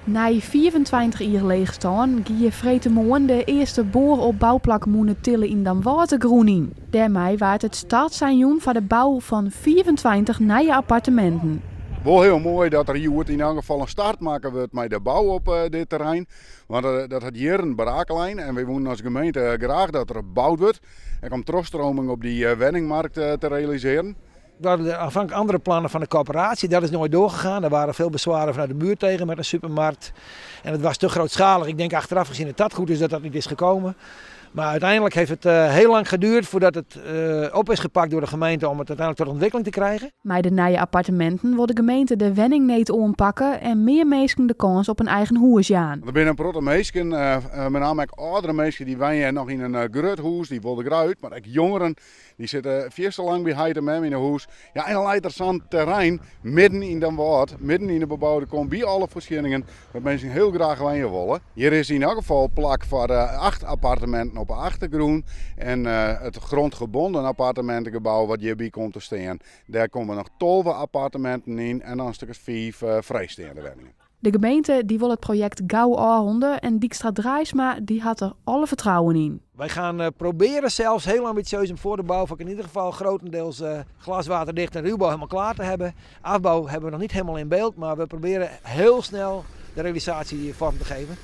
Nei 25 jier leechstân gie freedtemoarn de earste boar op bouplak Mûnetille yn Damwâld de grûn yn. Dêrmei waard it startsein jûn foar de bou fan 25 nije apparteminten. Wol hiel moai dat der hjoed yn elk gefal in start makke wurdt mei de bou op dit terrein. Want dat hat jierren braak lein en wy woenen as gemeente graach dat der boud wurdt. Ek om trochstroming op dy wenningmarkt te realisearjen. We hadden aanvankelijk andere plannen van de corporatie. Dat is nooit doorgegaan. Er waren veel bezwaren vanuit de buurt tegen met een supermarkt. En het was te grootschalig. Ik denk achteraf gezien dat dat goed is dat dat niet is gekomen. Maar uiteindelijk heeft het eh, heel lang geduurd voordat het eh, op is gepakt door de gemeente om het uiteindelijk tot ontwikkeling te krijgen. Mei de nije apparteminten wol de gemeente de wenningneed oanpakke en mear minsken de kâns op in eigen hûs jaan. Der binne in protte minsken, met name ek âldere minsken, dy wenje noch yn in grut hûs, dy wolle der graach út, mar ek jongeren Dy sitte fierste lang by heit en mem yn 'e hûs. Ja, en dan leit der sa'n terrein midden yn Damwâld, midden yn de beboude kom, by alle foarsjenningen, wêr't minsken hiel graach wenje wolle. Hjir is yn elk gefal plak foar 8 apparteminten op 'e achtergrûn en it grondgebonden appartemintegebou wat hjirby komt te stean. Dêr komme noch 12 apparteminten yn en dan in stik as 5 frijsteande wenningen. De gemeente dy wol it projekt gau ôfrûne en Dykstra Draaisma dy hat der alle fertrouwen yn. Wij gaan eh, proberen zelfs heel ambitieus om voor de bouwvak in ieder geval grotendeels eh, glaswaterdicht en ruwbouw helemaal klaar te hebben. Afbouw hebben we nog niet helemaal in beeld, maar we proberen heel snel de realisatie vorm te geven.